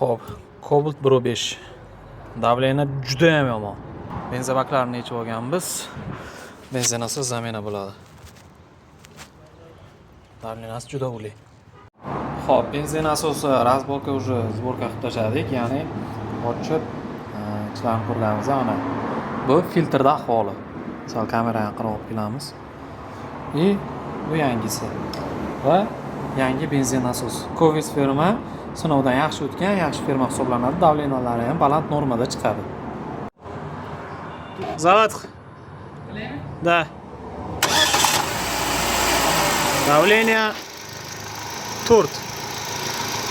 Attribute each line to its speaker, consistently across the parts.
Speaker 1: Xo'p, Cobalt 1.5. Давление juda ham yomon. Benzobaklarini yechib olganmiz. Benzin nasos замена bo'ladi. Давление si juda uli. Xo'p, benzin nasosi разборка, уже сборка qilib tashladik, ya'ni ochib ichlarini ko'rganmiz mana. Bu filtrda ahvoli. Sal kamerani yaqinroq olib kelamiz. И bu yangisi. Va yangi benzin nasos. Kovis firma sinovdan yaxshi o'tgan, yaxshi firma hisoblanadi. Давления lari ham baland normada chiqadi. Завод. Да. Давление 4.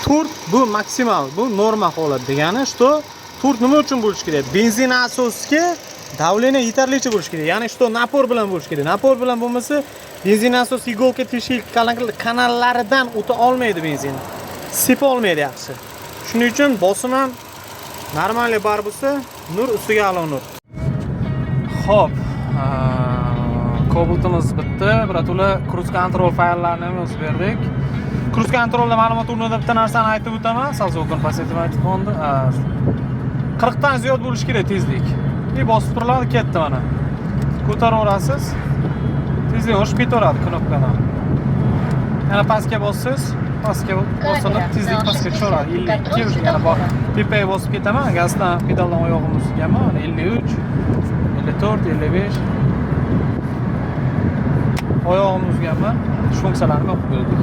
Speaker 1: 4 bu maksimal, bu norma holat degani, что 4 nima uchun bo'lishi kerak? Benzin nasosga давление yetarlicha bo'lishi kerak. Ya'ni что напор bilan bo'lishi kerak. Напор bilan bo'lmasa, benzin nasos иголка teshik kanallaridan o'ta olmaydi benzin. Sepa olmaydi yaxshi. Shuning uchun bosim ham нормальный bor bo'lsa, nur ustiga alo nur. Xo'p, Cobaltimiz bitdi. Братула, cruise control fayllarini ham yozib berdik. Cruise controlda ma'lumot o'rnida bitta narsani aytib o'taman. Sal звук ini pasaytirib aytib qo'ydi. 40 dan ziyod bo'lishi kerak tezlik. И bosib turiladi, ketdi mana. Ko'taraverasiz. Tezlik oshib ketaveradi knopkadan. Yana pastga bossangiz, pastga bosilib, tezlik pastga tushaveradi. 52 уже yana bor. Tepaga bosib ketaman, gazdan, pedaldan oyog'im uzganman. Mana 53, 54, 55. Oyog'imni uzganman. Shu funksiyalarni qilib berdik.